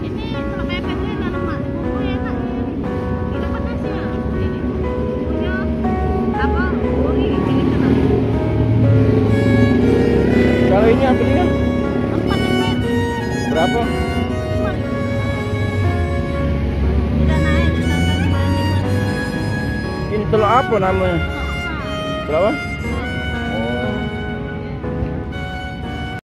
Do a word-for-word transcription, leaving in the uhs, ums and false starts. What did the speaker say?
Ini telur pepes ini nanam, Mak. Bumbu ya, Mak. Ini pedas ya. Ini bumbunya apa? Gurih. Ini kena. Kalau ini apa dia? Empat pepes. Berapa? Lima. Udah naik, udah sampai lima. Ini telur apa namanya? Telur apa? Berapa?